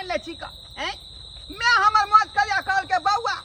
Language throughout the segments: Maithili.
ठानि लै छी का ऐं मैं हमर मौत करिया कहल के बौआ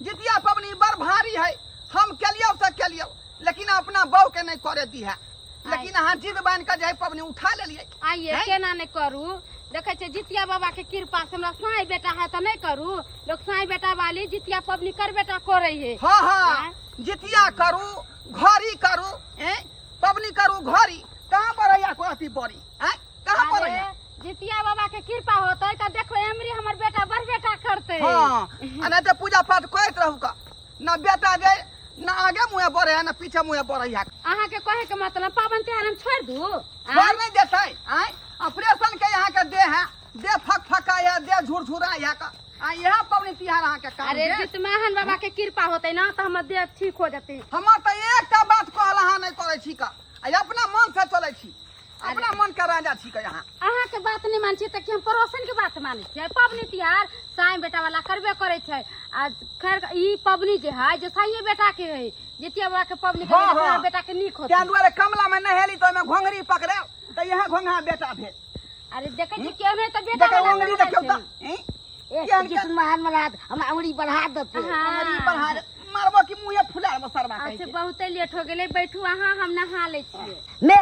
जितिया पबनी बड़ भारी है, हम केलियौ तऽ केलियौ, लेकिन अपना बहू के नहीं करे दी है। लेकिन अहाँ जिद बान्हि कऽ जे है पबनी उठा लेलियै। आइए हैं? केना नहि करू? देखै छियै जितिया बाबा के कृपा से हमरा साई बेटा है तऽ नहि करू? लोग साई बेटा वाली जितिया पबनी कर बेटा करै है। हाँ हाँ आँय? जितिया करू, घड़ी करू, हैं? पबनी करू घड़ी, कहाँ बढ़ैया को अथी बड़ी, हैं? कहाँ अरे, बढ़ैया? जितिया बाबा के कृपा होतै तऽ देखो एमरी हमर बेटा बड़ बेटा करतै। हाँ, आ नहीं तो पूजा पाठ करैत रहू का ना बेटा जे ना आगे मुँहे बढ़े है ना पीछे मुँहे बढ़े है। अहाँ के कहे के मतलब पावन त्योहार हम छोड़ दू? छोड़ नहीं देते। आय ऑपरेशन के यहाँ के दे है, दे फक फका है, दे झुरझुरा है का। आ यह पबनी तिहार अहाँ के काम अरे दे। जितमाहन बाबा के कृपा होते ना तो हमर देह ठीक हो जते। हमर तो एकटा बात कहल अहाँ नहीं करे छी का, आ अपना मन से चले छी, अपना मन के राजा छी का यहाँ। अहाँ के बात नहीं मान छी तऽ कि हम पड़ोसन के बात मानै छियै? पबनी तिहार साई बेटा वाला करबे करै छै। आ खैर ई पबनी जे है जे साइये बेटा के है, जितिया बाबा के पबनी हाँ, करबै तऽ हाँ। बेटा के नीक होतै। तें दुआरे कमला में नहेली तऽ ओहिमे घोंघरी पकड़े तऽ इएह घोंघा बेटा भेल। अरे देखै छी केहन है तऽ बेटा देखै वाला उंगली कहै देखियौ छै। तऽ, हैं? ए, केहन जित महान महाराज हमरा उंगली बढ़ा देतै। हाँ। उंगली बढ़ा दे, मारबो कि मुँहे फुला देबो सरबा कहै अच्छा छै। बहुते लेट हो गेलै, बैठू अहाँ, हम नहा लै छियै। ने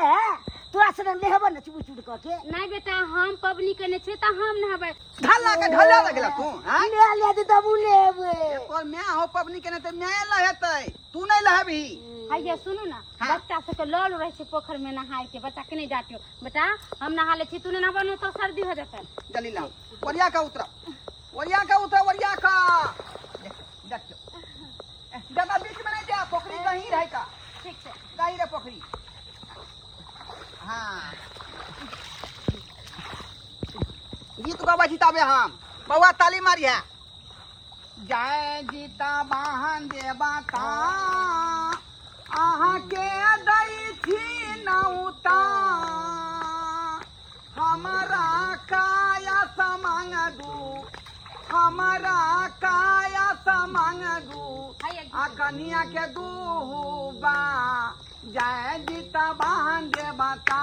तोरा से नहेबो ने चुप चुप कऽ के। नहीं बेटा, हम पबनी केने छियै तऽ हम नहबै। ढल्ला के ढल्ला लगला तू, हैं? ले ले दे तब लेबै। तोर my हो पबनी केने तऽ my लहेतै, तू नहीं लहबही। हैया सुनू ना, हाँ। बच्चा सबके लल रहै छै पोखर में नहाय के, बच्चा के नहीं डांटियो। बेटा हम नहा लै छी, तू नहीं नहबा तो सर्दी हो जेतै। जल्दी लाओ, ओरिया का उतरा, ओरिया का उतरा, ओरिया का। देखियो दादा बीच में नहीं जा, पोखरी कहीं रहे का। ठीक छै। कहीं रे पोखरी। हाँ गीत गबै छी तबे हम बौआ ताली मारी है। जय जीता वाहन देवता अहाँ के दै छी नौता, हमारा काया समांग दू, हमारा काया समांग दू, आ कनिया के दूबा, जय जीता वाहन देवता।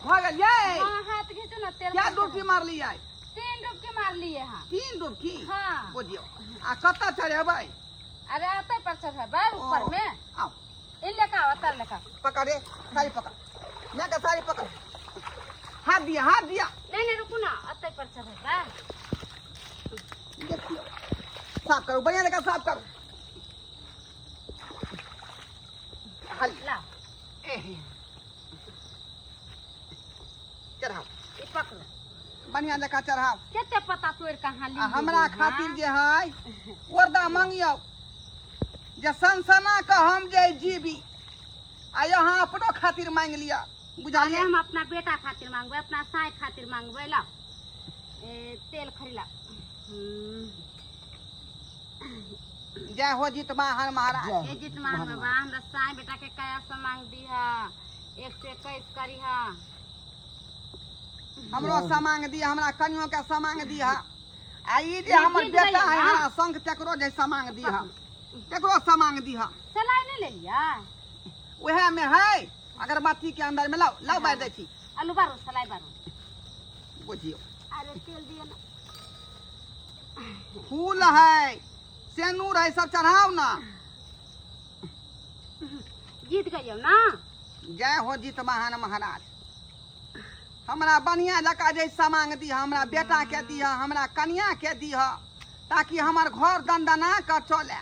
भऽ गेल यै? हाँ, हाथ घीचू ना तेल। क्या डुबकी मारलियै? 3 डुबकी मारलियै हाँ। 3 डुबकी? हाँ। बुझियौ। आ कतऽ चढ़ेबै? अरे अतै पर चढ़ेबै ऊपर में। आउ। इन लेका आओ, अतऽ लेका। पकड़ रे, साड़ी पकड़। मैं के साड़ी पकड़। हाथ दिया, हाथ दिया। नहीं नहीं रुकू ना, अतै पर चढ़ेबै। देखियौ। साफ करू, बढ़िया जकाँ साफ करू। खाली। लाओ। एहे। चढ़ाओ। ई पकड़ो। बढ़िया जकाँ चढ़ाओ। कते पत्ता तोड़ के अहाँ आ ली हमरा गेलियै, खातिर हाँ? जे है वर्दा मंगियौ जे सनसना के हम जे जीबी, आ यहाँ अपनो खातिर मांगि लिअ, बुझलियै? अरे हम अपना बेटा खातिर मांगबै, अपना साई खातिर मांगबै। लाओ ए, तेल खरी लाओ। जय हो जितवाहन महाराज। ए जितवाहन बाबा, हमरा साई बेटा के काया से मांग दीह, 1 से 21 करीह। हमरो समांग दिह, हमरा कनियो के समांग दिह। आ ई जे हमर जीत बेटा गई, है, हाँ। हमरा संग तकरो जे समांग दिह, तकरो समांग दिह। सलाई नहीं लेलियै? उएह में है अगरबत्ती के अंदर में। लाओ लाओ, बारि दै छी। आलू बारू, सलाई बारू। बुझियौ। अरे तेल दियौ ना। फूल है, सेनूर है, सब चढ़ाओ ना। जीत गई ना। जय हो जितवाहन महाराज। हमरा बढ़िया जकाँ जे समांग दिह, हमरा बेटा के दिह, हमरा कनिया के दिह, ताकि हमर घर दनदना के चले।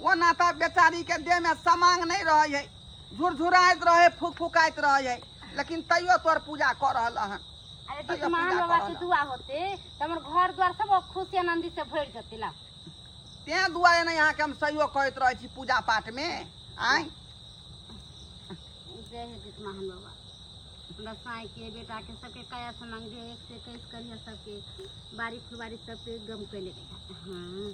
ओना तऽ बेचारी के देह में समांग नहीं रहे है, झुरझुराइत रहे, फुकफुकाइत रहे है, लेकिन तैयो तोर पूजा कऽ रहल हन। अरे तैयो जितवाहन पूजा बाबा कऽ के रहल। दुआ होते तऽ हमर घर द्वार सब खुशी आनंदी से भरि जेतै। ला तें दुआरे ने अहाँके हम सहयोग करैत रहै छी पूजा पाठ में। आँय जय हे जितवाहन बाबा, हमरा साई के बेटा के सबके काया समांग दे, 1 से 21 करिया, सबके बाड़ी फुलबाड़ी सबके गम कैले रहे। हाँ।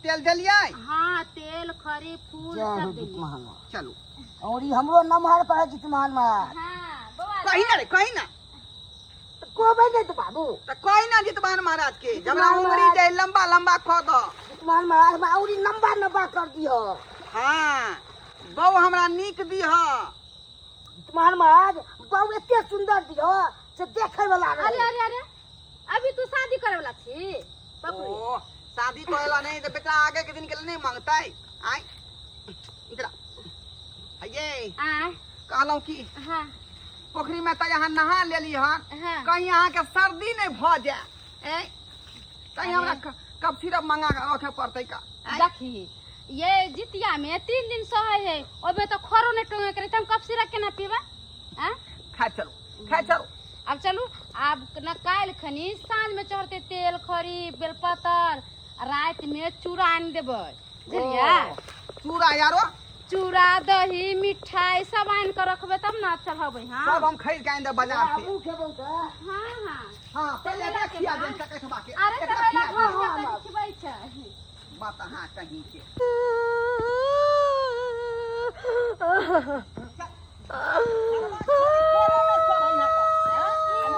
तेल देलियै? हाँ, तेल खरी फूल जय हो सब देलियै। जितवाहन महाराज। चलू। और ई हमरो नमहर कहे जितवाहन महाराज। हाँ, बौआ, कही ना रे, कही ना। तऽ कहबै नहि तऽ बाबू। तऽ कही ना जितवाहन महाराज के, जितवाहन हमरा उंगली महाराज। जे लंबा लंबा कऽ दऽ। जितवाहन महाराज हमरा औरी लंबा लंबा कर दिह। हाँ, बौ हमरा नीक दिह। जितवाहन महाराज बहु एते सुंदर दिहो से देखे वाला अरे रहे। अरे अरे, अभी तू शादी करे वाला छी पकड़ू। ओ शादी करेला नहीं तो बेटा आगे के दिन के लिए नहीं मांगता है। आय इधर आ। ये आय। कहलहुँ की हाँ। पोखरी में तो यहाँ नहा लेली हन, हाँ। कहीं अहाँ के सर्दी नहीं भ जाए, ए कहीं हमरा कप सिरप मंगा के रखे पड़तै का। आँय? देखी ये जितिया में 3 दिन सहे है, ओबे तो खरो नहीं टोंगे करे, हम कप सिरप केना पीबा? आँ? खा चलू, खा चलू। अब चलू, आब न काल्हि खनी साँझ में चढ़ते तेल खरी बेलपतर, रात में चूड़ा आनि देबै, बुझलियै? ओ, चूड़ा यारो? चूड़ा दही मिठाई सब आनि के रखबै तब न चढ़बै। हाँ। सब हम खरीद के आनि देब बाजार से। हमहूँ खेबौ तऽ। हाँ, हाँ। हाँ, पहिले एकरा खिया देब चकैठबा के। अरे एकरा चलैला खिया घर देब। के तऽ खिबै छै। बात अहाँ कहीं के।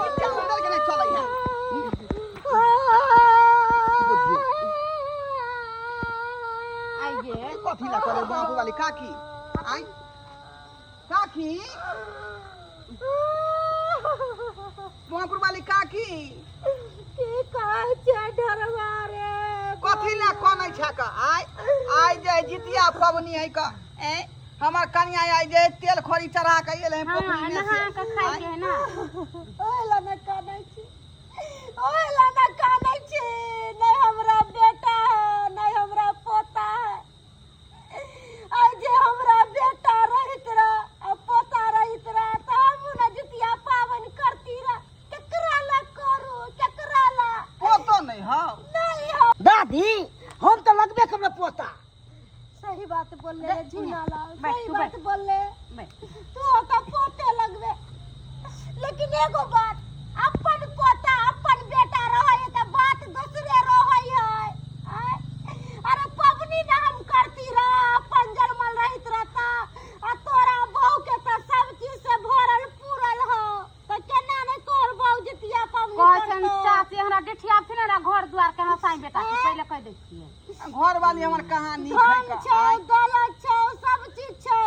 नीचा उतर के नहीं चलै है। आइए। कथी ला करे बाबू वाली काकी? आइ काकी, बाबू वाली काकी, की कहै छै ढरवा रे? कथी ला कनै छै का? आइ आइ जे जितिया पबनी है का, ए हमर कनिया आइ जे तेल खोरी चढ़ा के एल है हाँ, पोखरी में नहा से। के खाइ के है ना। ओहि लए ने कानै छी, ओहि लए ने कानै छी। नहि हमरा बेटा है, नहि हमरा पोता है। आइ जे हमरा बेटा रहित रह आ पोता रहित रह तऽ हमहूँ ने जितिया पाबनि करती रह। केकरा लए करू, केकरा लए? पोतो नहीं हौ? नहि हौ। दादी, हम तऽ लगबे करबै पोता। सही बात बोलले रे झूनालाल, बैठ, सही तू बात बैठ। बोलले। बैठ। तू ओतऽ पोते लगबे, लेकिन एगो बात, अपन पोता अपन बेटा रहै है तऽ बात दोसरे रहै है। आँय? अरे पबनी ने हम करती रह, अपन जन्मल रहित रहता, आ तोरा बहू के तऽ सब चीज से भरल पूरल हो, तऽ केना नहि तोहर बहू जितिया पबनी कहै छनि करतौ? चाची, हमरा डेठिया ने घर द्वार के हँसाई बेटा के पहिले कहि दै छियै। घर वाली हमर कहानी है धन का। छौ, दौलत छौ, सब चीज छौ,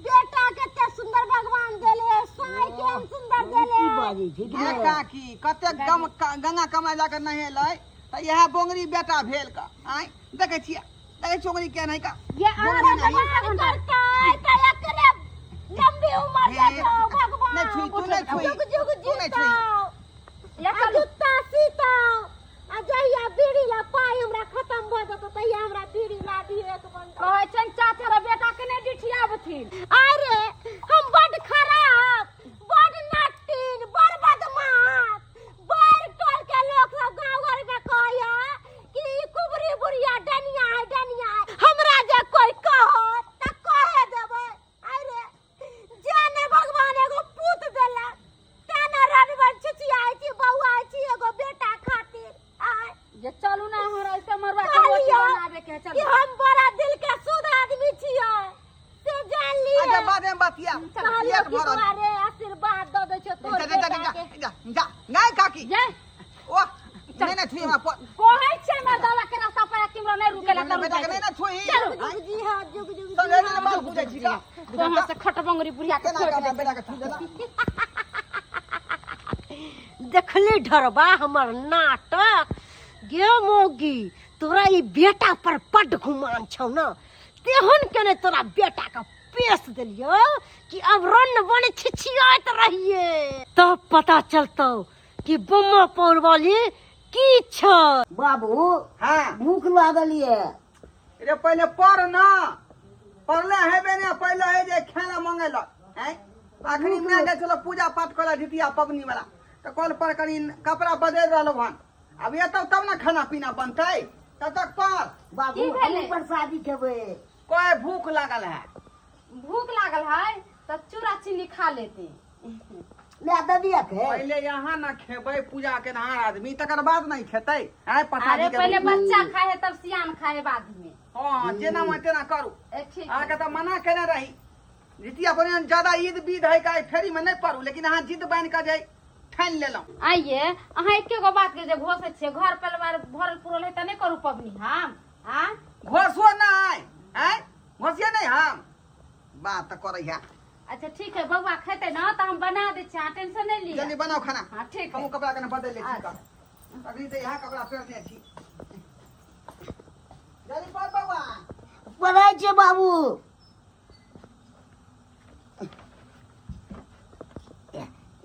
बेटा के ते सुंदर भगवान देले, साई के हम सुंदर देले। की बाजै छी? ये काकी कते गम गंगा कमला जाकर नहेलै तऽ इएह बोंगरी बेटा भेल का। आँय देखै छियै, देखै छियै ओंगरी केहन है का। ये अहाँ बोंगरी नहीं। भगवान करतै तऽ एकरे लंबी उम्र हे, देतौ भगवान। नहीं छुई, तू नहीं छुई। जुग जुग तू नहीं छुई। जीतौ, ये आ चलू। जुत्ता सीतौ, आ जहिया बीड़ी ला पाइ हमरा खत्म भऽ जेतौ तहिया हमरा बीड़ी ला दिहे एक बंडल। कहै छनि चाची, हमरा बेटा के नहि डिठियाबथिन। अरे हम बड खराब, बड नट्टिन, बड़ बदमाश। बड़ टोल के लोक सब गाँव घर में कहैया कि ई कुबरी बुढ़िया डनिया है, डनिया है। हमरा जे कोई कहत तऽ कहे देबै। अरे जे ने भगवान एगो पूत देलक तें ने रनबन छिछियाइ छी, बौआइ छी एगो बेटा खातिर। आय जे चलू ना, हमरा ऐसे मरवा के रोटी कहलियौ बनाबे के है, कि चलू। हम बड़ा दिल के शुद्ध आदमी छियै से जान लिए। अच्छा बाद में बतिया। कहलियौ लेट कि भऽ रहल। बौआ रे, आशीर्वाद दऽ दै छियौ तोर जा जा जा बेटा जा के। जा जा नहीं काकी। जे ओ नहीं नहीं छुई हमरा कहै छै मर्दावा के रास्ता पर केमरो नहीं रुकेला हमरा त बेटा के नहीं ना छुई। चलू। जुग जी हाँ, जुग जुग सब जी ले हाँ। ले बाल पूजै छी का। तोहर से खटबंगरी बुढ़िया के केना छोड़ केना दे। बेटा के छुई देला। देखली ढरबा हमर नाटक गे मौगी, तोरा ई बेटा पर बड्ड गुमान छौ न, तेहन केने तोरा बेटा के पेश देलियौ कि अब रन बन छिछियाइत रहिए, तब पता चलतौ कि बम्मा पौर वाली की छ। बाबू। हाँ। भूख लागल ये। रे पहिले पढ़ न, पढ़ले हेबे ने, पहिले है जे खाना मंगेलक हैं। अखनी मैं गेल छलो पूजा पाठ करे जितिया पबनी वाला, तऽ कल पर कनी कपड़ा बदलि रहलहुँ हन। अब एतौ तब ने खाना पीना बनतै, तब तक पढ़। बाबू, की भेलै? हमहूँ प्रसादी खेबै। कोई भूख लागल है? भूख लागल है तऽ चूड़ा चीनी खा लेते। ले ददिया के। पहिले यहाँ न खेबै पूजा के नहार आदमी, तकर बाद नहीं खेतै। आय प्रसादी अरे के। पहिले बच्चा खाए है तब सियान खाए है बाद में। हाँ, जेना मन तेना करू। ए, ठीक। अहाँके तऽ मना केने रही जितिया पर ज्यादा ईद बीद है का फेरी में नहीं पड़ू, लेकिन अहाँ जिद बान्हि कऽ जे ठानि लेलहुँ। आइये अहाँ एके गो बात के जे घोसै छियै, घर परिवार भरल पुरल है तऽ नहि करू पबनी हम? आँ? घोसो नहि आँय, घोसिए नहि हम बात तऽ करै है। अच्छा ठीक है बौआ खेतै ना तऽ हम बना दै छी, अहाँ टेंशन नहि लिअ। जल्दी बनाओ खाना। हाँ ठीक है। हमहूँ कपड़ा कने बदलि लै छी। अच्छा। अभी तऽ इएह कपड़ा पहिरने छी। जल्दी पढ़ बौआ। पढ़ै छै बाबू।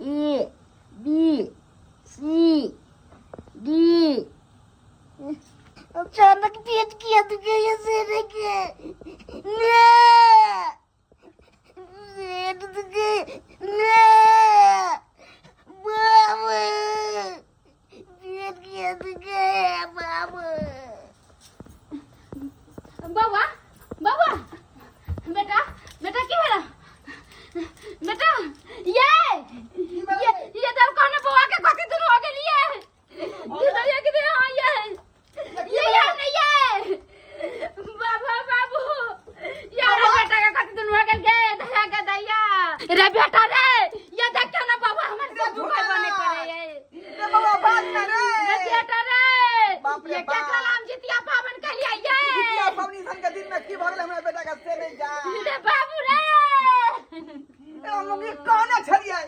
A B C D. अचानक पेट किया दुखाइया से के ने पेट दुखे ने बाबू, पेट किया दुखाइया बाबू? बौआ, बौआ बेटा, बेटा की भेल बेटा? ये ये ये तब कहने बौआ के कथी दुनू हो गेलिए ये के दे। हां ये ये ये नहीं ये बाबा बाबू यार, बेटा के कथी दुनू हो गेल गे दया के दैया रे बेटा रे। ये देख के ना बाबा हमर सब दुखाई बने करे ये। रे बौआ बात ना रे। रे बेटा रे। बाप रे ये बाप। क्या कलाम जितिया पावन कलिया ये। जितिया पबनी सन के दिन में की भऽ गेलै हमरा बेटा के से नहि जा। रे बाबू रे। ए, हम लोग ई कहने छलियै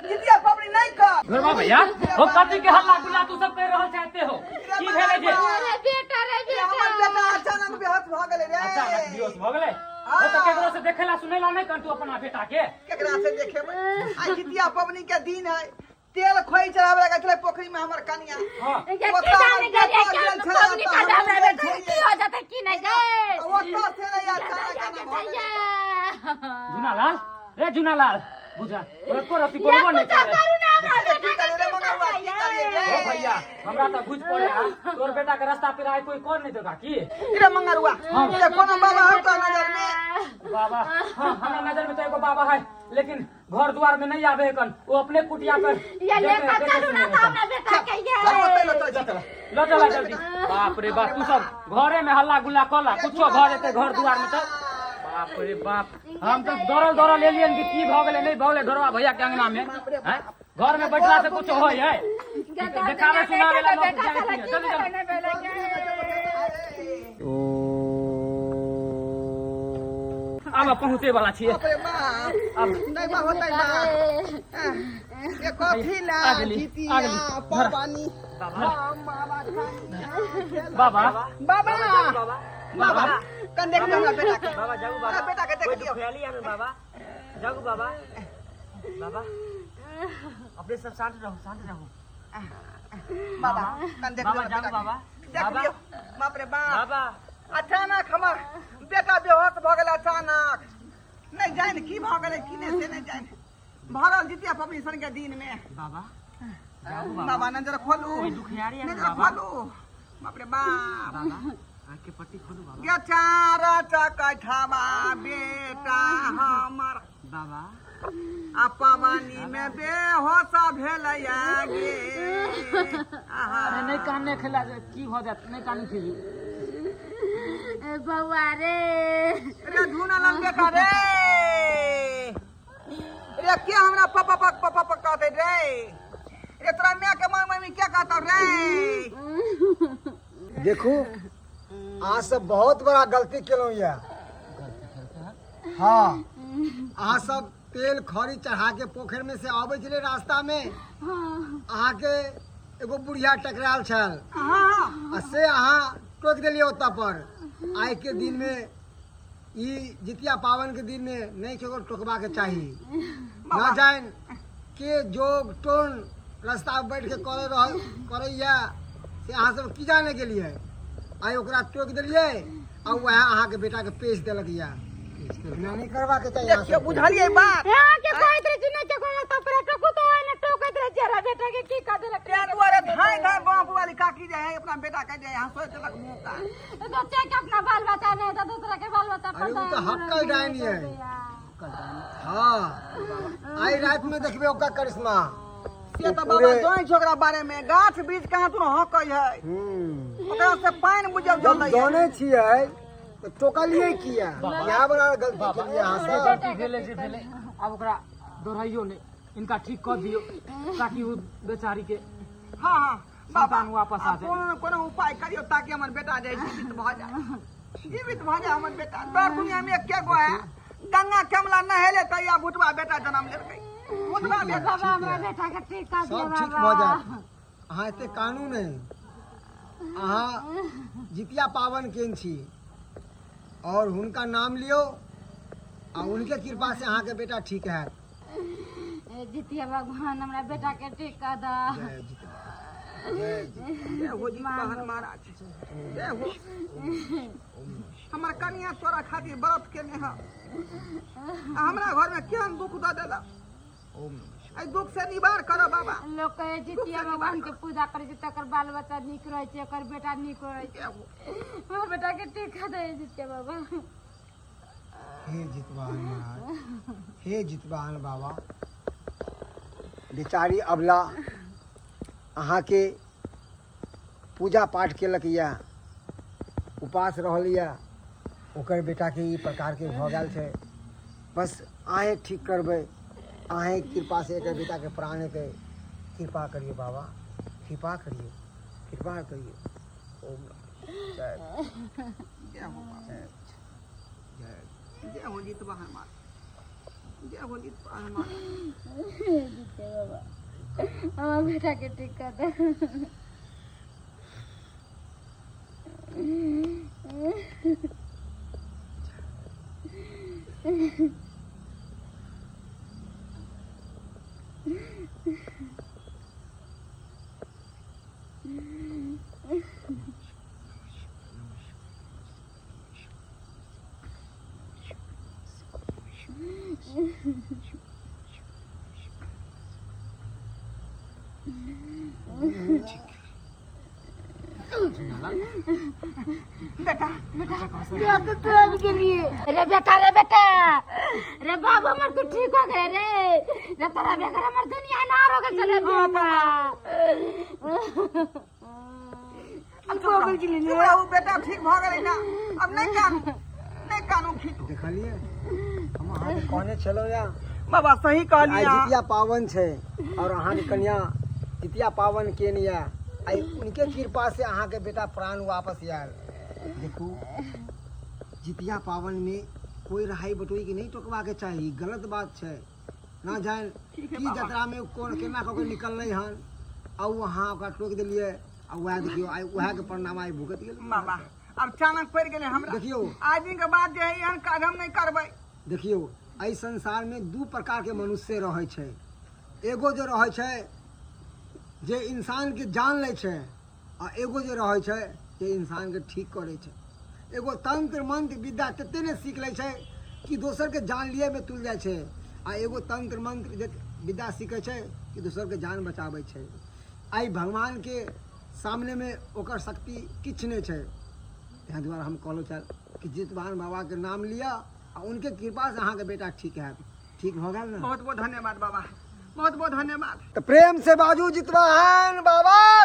जितिया पबनी नहि कर। घरवा भैया हो, कथी के हल्ला गुल्ला तू सब कर रहल चाहते हो? की भेलै जे? अरे बेटा रे। रे हमर बेटा बेटा अचानक बेहोश भऽ गेलै रे। अचानक बेहोश भऽ गेलै? हो तऽ केकरो से देखेला सुनेला नहि कर तू अपना बेटा के? केकरा से देखेबै? आ जितिया पबनी के दिन है, तेल खोई चढ़ावे लगे छलै पोखरी में हमर कनिया। हाँ। ये की ओतऽ जाने हमर गेलियै बेटा कि गेल हम छलै, पबनी ओतऽ का हम हमरा गेल बेटा के छलियै। की हो जेतै की नहि गे। ओतऽ से नहि अचानक एना भऽ गेलै। झुनालाल रे, झुनालाल बुझा एको रति ये बोलबो नहि कुछो करे। करू ना हमरा की बेटा करियै रे के। मंगरुआ, की करियै रे? ओ भैया, हमरा तऽ बुझ पड़े हा तोर बेटा के रास्ता पे आइ कोई कर नहीं देगा की। रे मंगरुआ, हाँ। रे कोनो बाबा हौ तो नजर में? बाबा हाँ, हमरा नजर में तो एगो बाबा है, लेकिन घर द्वार में नहीं आवे कन, वो अपने कुटिया पर। ये देखे- लेकर देखे चलू ना सुने तो हमरा बेटा के ये। चल ओतै लऽ चल, चल। ल चला जल्दी। बाप रे बाप, तू सब घरे में हल्ला गुल्ला कला, कुछो भऽ जेतै घर द्वार में तऽ बाप रे बाप। हम तऽ दौड़ल दौड़ल एलियन कि की भऽ गेलै नहि भऽ गेलै ढोरवा भैया के अंगना में हैं? घर में बैठला से कुछ होय है? देखावे सुनावे ला लोग बेटा जाए साला की की जल्दी भेलै जल्दी। नहि भेलै गे। आब पहुँचे वाला छियै। बाप रे बाप। अब नहि बा होतै बा। ये कथी ला आ गेली, जितिया आ गेली। पबनी हम बाबा खाई। बाबा। बाबा बाबा, कन देख लियौ हमरा बेटा के। बाबा जागू बाबा। हमरा बेटा के देख कोई लियौ। दुखियाली आवे बाबा, जागू बाबा। बाबा अपने सब शांत रहो, शांत रहो। बाबा कन देख लियौ बाबा हमरा जागू बेटा के। बाबा। देख बाबा। लियौ। बाप रे बाप। बाबा। अचानक हमर बेटा बेहोश भऽ गेल अचानक, नहि जानि की भऽ गेलै की नहि से नहि जानि। भरल जितिया पबनी सन के दिन में। बाबा जागू बाबा। बाबा नजर खोलू। कोई दुखियारी आवे नजर बाबा। खोलू। बाप रे बाप। बाबा आँख के पट्टी खोलू बाबा। गे चार चकठावा बेटा हमर बाबा आ पवनी में बेहोश भेलैया गे। आहा। अरे नहि कानने खेला जे की भऽ जायत, नहि कानी खेबी। ए बौआ रे। रे झूना बेटा रे, रे के हमरा पापा पापा पापा कहते रे? रे तोरा माय के माय मम्मी क्या कहता रे? देखू, अहाँ सब बहुत बड़ा गलती केलहुँ यऽ। हाँ, अहाँ सब तेल खरी चढ़ा के पोखरि में से आबै छलै, रास्ता में अहाँके एगो बुढ़िया टकरायल छल हाँ। आ से अहाँ टोकि देलियै ओतऽ पर। आइ के दिन में, ई जितिया पाबनि के दिन में नहि केकरो टोकबाके चाही। न जानि के जोग टोन रास्ता पर बैठ के करे रहल करैया से अहाँ सब की जाने गेलियै। आइ ओकरा टोकि देलियै आ वएह अहाँके बेटा के पेश देलक। या एना नहि करबाके चाही अहाँ देखियौ सबके। बुझलियै बात? हाँ के कहैत रहे छी नहि केकरो रास्ता पर टोकू तो ओहिना टोकैत रहे छी। हमरा बेटा के की कह देलक? तें दुआरे धाय धाय बाप वाली काकी जे है अपना बेटा के जे हंसोइ देलक मुंह का। बच्चा के अपना बाल बच्चा नहीं तो दूसरा के बाल बच्चा। अरे ओ तऽ हक्कल डाइन ये। हाँ, आइ राति में देखबै ओकर करिश्मा। से तऽ बाबा जानै छै ओकरा बारे में, गाछ वृक्ष कहाँ तू हकै है। ओकरा से पानि बुझब जब जलै है। जानै छियै तऽ टोकलियै किया? इएह बड़ा गलती केलियै अहाँ सब। गलती भेलै जे भेलै, आब ओकरा दोहराइयो नहि। इनका ठीक कऽ दियौ ताकि ओ बेचारी के हाँ हाँ बाबा, संतान वापस आ आब जाए। कोनो न कोनो उपाय करियौ ताकि हमर बेटा जे जीवित भऽ जाए, जीवित भऽ जाए हमर बेटा। दर दुनिया में एके गो है। गंगा कमला नहेले तैया भुटवा बेटा जन्म लेलकै। भुटवा ठीक बेटा यऽ, बाबा ठीक हमरा यऽ। बेटा के ठीक कर दिअ सब ठीक बाबा। भऽ जायत, अहाँ एते कानू नहि। अहाँ जितिया पावन केन छी और हुनका नाम लियौ आ उनके कृपा से अहाँके बेटा ठीक हैत। ए, जितिया भगवान हमरा बेटा के ठीक कर दऽ। जय जितिया, जय जितिया। जय हो जितवाहन महाराज, जय हो। हमर कनिया तोरा खातिर व्रत केने ह आ हमरा घर में केहन दुख दऽ देलक। एहि दुख से निवार करऽ बाबा। लोक कहै जितिया भगवान के पूजा करै छै तकर बाल बच्चा नीक रहै छै, ओकर बेटा नीक रहै छै। जय हो। हमर बेटा के ठीक कर दे जितिया बाबा। हे जितवाहन महाराज, हे जितवाहन बाबा, बेचारी अबला अहाँके पूजा पाठ केलक यऽ, उपास रहल यऽ, ओकर बेटाके ई प्रकारके भऽ गेल छै। बस अहेँ ठीक करबै, अहेँ कृपासँ एकर बेटाके प्राण हेतै। कृपा करियौ बाबा, कृपा करियौ, कृपा करियौ। ओम नमः जय जय हो बाबा। जय जय जय हो जितवाहन महाराज, जय हो जितवाहन महाराज। जितिया बाबा हमर बेटा के ठीक कर दे। बेटा रे बेटा, रे बेटा, रे बाबू हमर तू ठीक हो गए रे। रे तोरा बेगर हमर दुनिया ना हो गेल रे बेटा। चुप रहू बेटा, ठीक भऽ गेलै ना, अब नहि कानू, नहि कानू, खींचू। देखलियै, हम अहाँके कहने छलहुँ या बाबा, सही आइ कहलियै अहाँ। जितिया पावन छै और अहाँके कन्या जितिया पावन केने यऽ, आइ उनके कृपा से अहाँके बेटा प्राण वापस आयल। देखू, जितिया पावन में कोई रहाई बटोई के नहीं टोकबाके चाही, गलत बात छै। ना जान ठीक है की बाबा। जतरा में कोन केना कऽ के निकललै हन आ ओ अहाँ ओकरा टोकि देलियै आ वएह देखियौ आइ वएह के परिणाम आइ भुगत गेल। बाबा, आब चानक पड़ि गेलै हमरा। देखियौ। आज दिन के बाद जे है एहन काज हम नहि करबै। देखियौ, एहि संसार में दू प्रकार के मनुष्य रहै छै। एगो जे रहै छै जे इंसान के जान लै छै आ एगो जे रहै छै जे इंसान के ठीक करै छै। एगो तंत्र मंत्र विद्या तते ने सीख लै छै कि दोसर के जान लिए में तुल जाइ छै आ एगो तंत्र मंत्र जे विद्या सीखै छै कि दोसर के जान बचाबै छै। आइ भगवान के सामने में ओकर शक्ति किछु नहि छै। ताहि दुआरे हम कहलहुँ छल कि जितवाहन बाबा के नाम लिअ आ उनके कृपा से अहाँके बेटा ठीक हैत। ठीक भऽ गेल ने? बहुत बहुत धन्यवाद बाबा, बहुत बहुत धन्यवाद। तऽ प्रेम से बाजू जितवाहन बाबा